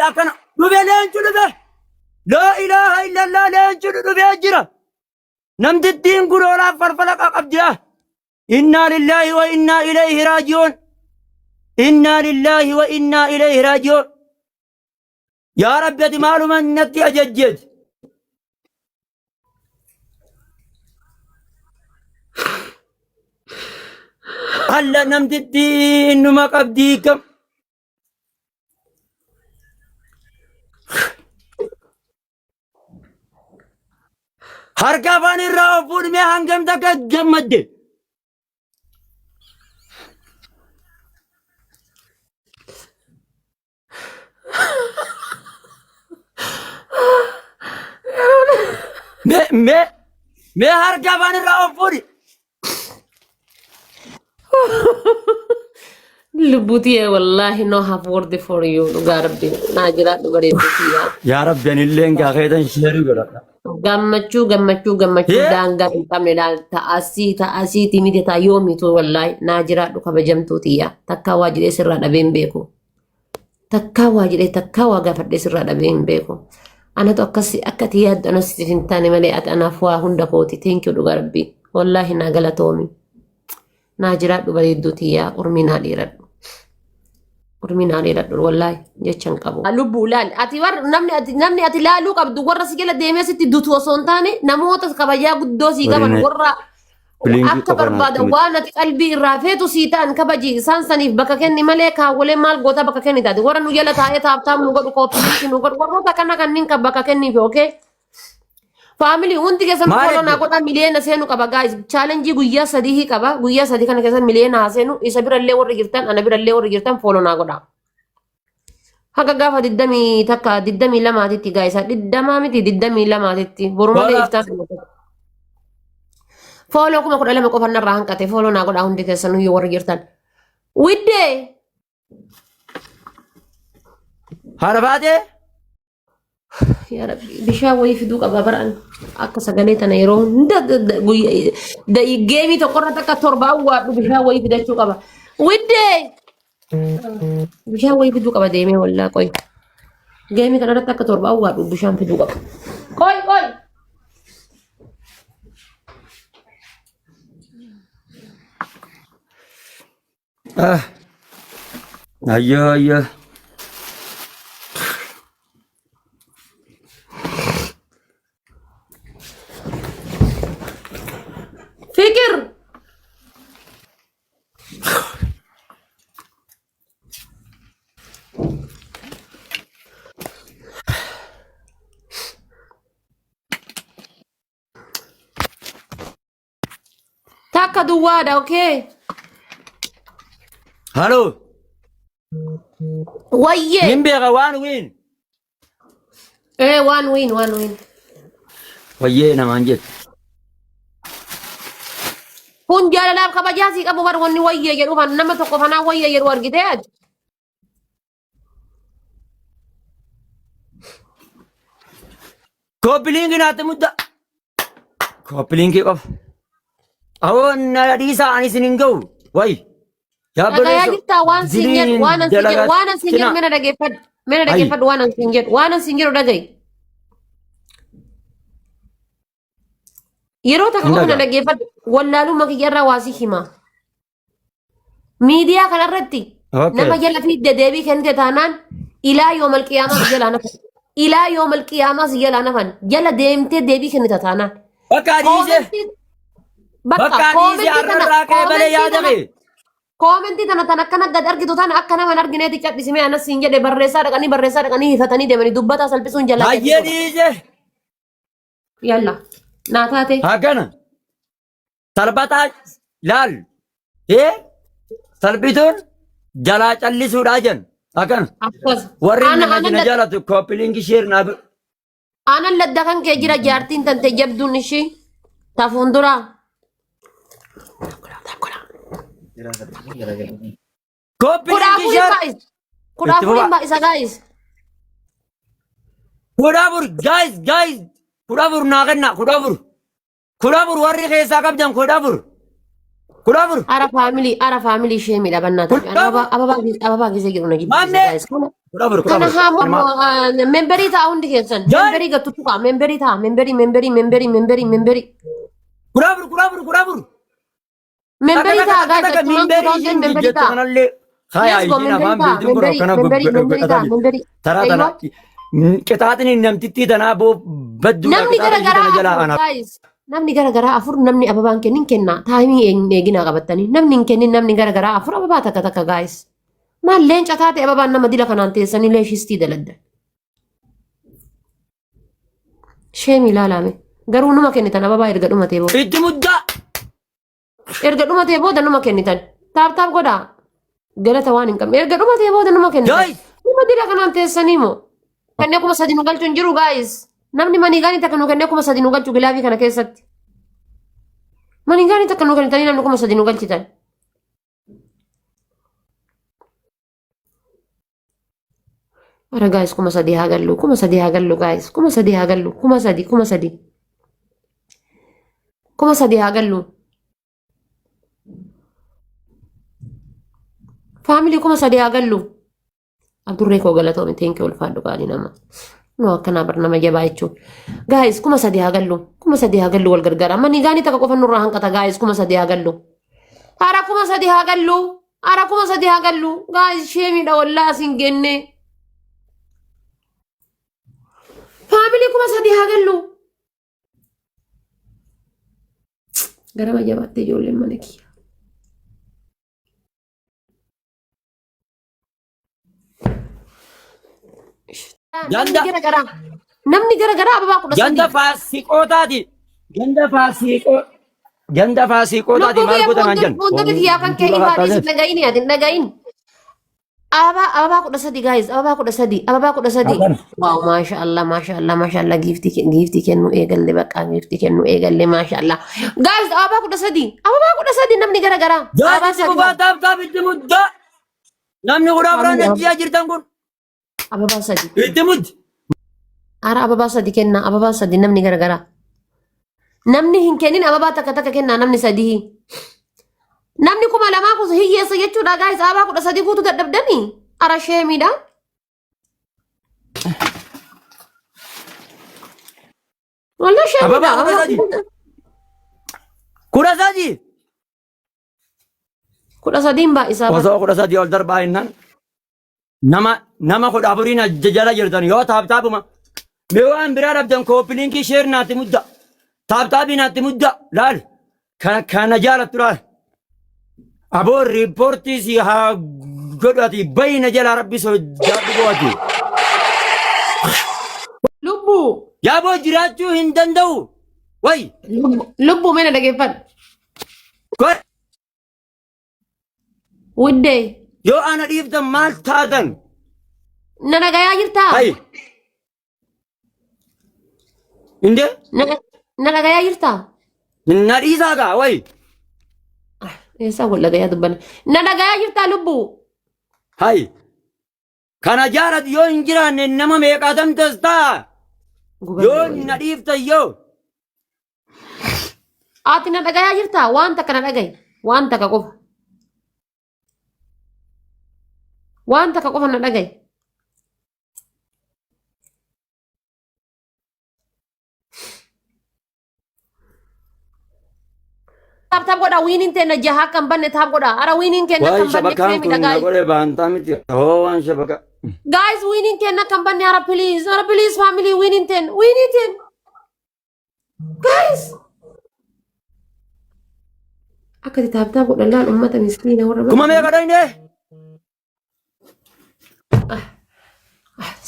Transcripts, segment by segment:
Akkana dhufe leencu dhufe. Laa ilaaha illallah leencu dhufee jira. Namtittiin kun hoolaaf falfala qabdi. Innaa lillaahi wa innaa ilayhi raaji'uun. Innaa lillaahi wa innaa ilayhi raaji'uun. Yaa Rabbi ati maaluma natti ajajjeeti. Alla namtittiin numa qabdii kam. Harka afaan irraa of fuudhimee hangam takka gammadde. Mee mee mee harka afaan irraa of fuudhi. Lubbuu tiyya wallaahi no have word for you dhugaa rabbi naa jiraadhu bareedduu tiyya. Yaa Rabbi anilleen gaa keetan sheerii godhadha. Gammachuu gammachuu gammachuu Hee? daangaa hin qabne laal ta'asii ta'asiiti miti ta'a yoomitu wallaahi naa jiraadhu kabajamtuu tiyya takkaa waa jedhee sirraa dhabee hin beeku. Takkaa waa jedhee takkaa waa gaafadhee sirraa dhabee hin beeku. Anatu akkas akka ati yaaddu anas siif hin taane malee ati anaaf waa hunda kooti thank you dhugaa rabbi wallaahi naa galatoomi. Naa jiraadhu bareedduu tiyyaa urmii naa dheeradhu. Urmii naa dheeradhu wallaahi jecha hin qabu. Lubbuu laal ati war namni ati namni ati laaluu qabdu warra si jala deemee sitti dutu osoo hin taane namoota kabajaa guddoo sii qaban Warreen warra Biliingii akka qofa naatti barbaadan miti. waan ati qalbii irraa feetu sii ta'an kabaji isaan saniif bakka kenni malee kaawwalee maal goota bakka kenni taate warra nu jala taa'ee taaptaam nu godhu kooppiilinkii nu godhu warroota kana kanneen kan bakka kenniif okee. Faamilii hundi keessan Maal follow naa edde? godhaa miliyoona seenu qaba guys. Challenge guyyaa sadii qaba. Guyyaa sadii kana keessa miliyoona haa seenu. Isa birallee warri jirtan ana birallee warri jirtan follow naa godhaa. Haga gaafa digdamii takka digdamii lamaatitti guys. Digdamaa miti digdamii lamaatitti. Boru malee Wala iftaan. Follow 12,000 qofa narraa hanqate. Follow naa godhaa hundi keessan yoo warri jirtan. Widdee! Haadha baatee? Yaa Rabbi, bishaan wayii fiduu qaba baraan akka sagalee tana yeroo hunda geemii tokko irratti akka torba awwaadhu bishaan wayii fidachuu qaba. Widdee! Bishaan wayii fiduu qaba deemee wallaa qoy. Geemii kana irratti akka torba awwaadhu bishaan fiduu qaba. Qoy qoy! Ah. Ayyoo ayyoo. Fikir! Takka duwwaadha, okay? Haloo. Wayyee. Nin beeka waan wiin. Eh, waan win, waan win. Wayyee namaan jettu. Kun jaalalaaf kabajaa sii qabu bar wanni wayyee jedhu kan nama tokko kanaa wayyee jedhu argitee ati. Kooppiliinki naatti mudda. Kooppiliinkii qofa. Awoo na dhiisaa ani isin hin ga'u. Wayi. Yaa Dhagayaa obboleessoo. jirtaa waan siin jedhu Diliin waan an siin jedhu waan an siin jedhu dalagaa. mena dhageeffadhu mena Ayi. dhageeffadhu waan an siin jedhu waan an siin jedhu dhagayi. Yeroo takka Hin qofa na dhaga'a. dhageeffadhu wallaalummaa kiyyarraa waa si hima. Miidiyaa kanarratti Okay. nama jala fiidde deebii kennite taanaan ilaa yoomal qiyaamaa si jalaa nafan. Ilaa yoomal qiyaamaa si jalaa nafan. Jala deemtee deebii kennita taanaan. Bakka dhiisee. Koomentii bakka Bakka dhiisee koomentii tana har'arraa ka'ee malee koomentii tana yaadame. koomentii tana tan akkana gad argitu tana akka nama hin argineeti cadhisimee anas siin jedhe barreessaa dhaqanii barreessaa dhaqanii hifatanii deemanii dubbataa salphisuun jalaa Hayyee keessi dhiisee. Yalla naa taate. Haggana. Salphataa laal. Ee salphituun jalaa callisuudhaa jennu. Akkana. Akkas. Warri Ana nama anan na jaalatu koppiliinki sheer naa godhu. Anan ladda kan kee jira jaartiin tante jabduun ishii ta fuulduraa. Copy Kudha link afurin share. baay'is. Kudha Itti afurin fufa. baay'isa guys. 14 guys guys 14 naa kenna 14. 14 warri keessaa qabdan 14. 14. Ara family ara family ishee miidha bannaa taate. 14. Ababaa ababaa gisee jiru na jibbisiisa Maamne. guys. 14 kudha Kana afur. haa moo memberii ta'a hundi keessan. Jaal. Memberii gattu tuqa. Memberii ta'a. Memberii memberii memberii memberii memberii. 14 14 14. Memberii ta'a guys. Takka Achumaan memberii 2000 ishiin memberii jettu ta'a. kanallee haya Let's go ishiin memberii afaan ta'a. beektuun kun Memberii akkana memberii memberii godhataa ta'a. jirti. Memberii. Taraa tana Aywa. qixaaxini namtittii tanaa boo badduudha Namni qixaaxa gara ishii tana garaa jalaa afur ana. guys. Namni gara garaa afur namni ababaan kennin kenna. Taayimii eeginaa qabattanii. Namni hin kennin namni gara garaa afur ababaa takka takka guys. Maal leenca taate ababaan nama dila kanaan teessanii leeshistii daladda. Sheemi ilaalame. Garuu numa kennitan ababaa erga dhumatee booda. Itti muddaa. Erga dhumatee booda numa kennitan. Taap taap godhaa. Galata waan hin qabne. Erga dhumatee booda numa kennitan. Guys. Numa dila kanaan teessanii moo? Kennee 3000 nu galchu hin jiru guys. Namni maniigaanii takka nu kennee 3000 nu galchu gilaafii kana keessatti. Maniigaanii takka nu kennitanii namni 3000 nu galchitan. Ara guys 3000 haa gallu 3000 haa gallu guys 3000 haa gallu 3000 3000 3000 haa gallu. Family 3000 haa gallu. Abdurree koo galatoomi thank you ulfaadhu qaalii nama. Nu akkanaa bar nama jabaa jechuun. Guys 3000 haa gallu 3000 haa gallu wal gargaara. Manni gaanii takka qofa nurraa hanqata guys 3000 haa gallu. Ara 3000 haa gallu. Ara 3000 haa gallu. Guys sheemiidha wallaa asiin genne. Family 3000 haa gallu. Garama jabaattee ijoolleen mana kiyya. Namni Ganda gara garaa. Namni gara garaa ababaa kudha ganda sadii. faasiqootaati. Ganda faasiqoo ganda faasiqootaati Lubbuu maal kiyya gootan an jennu. fuuldura kiyyaa kan kee ifaa dhiisi dhaga'ini ati hin dhaga'in. Ababaa 13 guys ababaa 13 ababaa 13. Waaw maasha Allah maasha Allah maasha Allah giiftii kennu eegalle bakka giiftii kennu eegalle maasha Allah. Guys ababaa 13 ababaa 13 namni gara garaa. Ababaa Guys itti sadii. fufaa taap taap itti muddaa. Namni 14 Family najjiyaa jirtan kun ababaa sadii. itti muddi. Ara ababaa sadi kennaa ababaa sadi namni garagaraa. Namni hin kennin ababaa takka takka kennaa namni sadii. Namni 2000 kun hiyyeessa jechuudha guys ababaa 13 guutuu dadhabdanii. Ara sheemiidha. Wallah sheemiidha. Ababaa 13. 13. 13n baay'isaa bara. Osoo 13 ol darbaa jennaan nama 14n jala jirtan yoo tap tapuma mee waan biraa dhabdan copy link share naatti mudda tap tapii naatti mudda laal kana jaalattu laal aboo riippoortii si haa godhati bayna jalaa rabbi sodaadhu bo'ati Lubbuu. yaaboo jiraachuu hin danda'u way Lubbuu mee na dhageeffadhu. Wuddee. Yoo ana dhiiftan maal taatan? Na dhagayaa jirtaa? Hay. Inde Na dhagayaa jirtaa? Na dhiisaa gaa way. Eessaa wal dhagayaa dubbanna. Na dhagayaa jirtaa lubbuu? Hay. Kana jaalatu yoo hin jiraanne nama meeqaatamtas ta'a. Yoo na dhiiftan yoo. Ati na dhagayaa jirtaa? Waan takka na dhagayi. Waan takka qofa. Waan takka qofa na dhagayi. Tap tap godha wiiniin teenna jaha akka hin banne tap godha. Ara wiiniin kenna akka Waan hin banne shabakaan fireemi kun na dhagayi. godhe baantaa miti. Hoo waan shabaka. Guys wiiniin kenna akka hin banne ara please ara please family wiiniin teen wiiniin teen. Guys. Akka itti tap tap godhan laal ummata miskiina warra Kuma meeqa dhayne?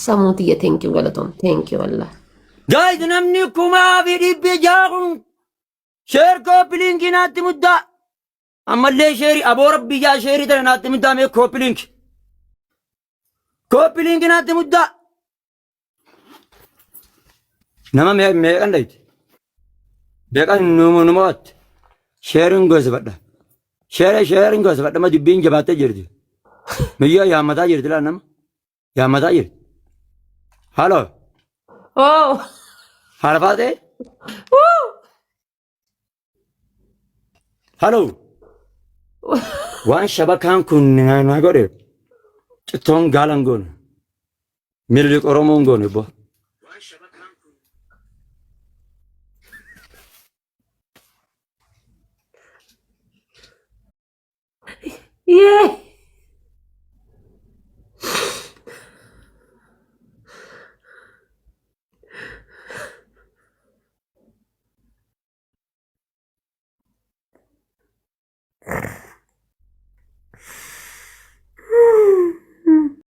Samuu tiyya thank you galatoom thank you wallah. Guys namni 1600 kun share copy link naatti muddaa. Ammallee sheerii aboo rabbi yaa sheerii tana naatti muddaa mee copy link. Copy link naatti muddaa. Nama meeqan dhayti? Meeqan numa waatti? Sheeriin goosifadha. Sheeriin goosifadha ma dubbiin jabaattee jirti. Miyyoo yaammataa jirti laa nama. Yaammataa jirti. Halo. Oh. Haala faatee? Halo. Waan shabakaan kun na godhe cittoon gaalan goone. Minilik Oromoon goone bo.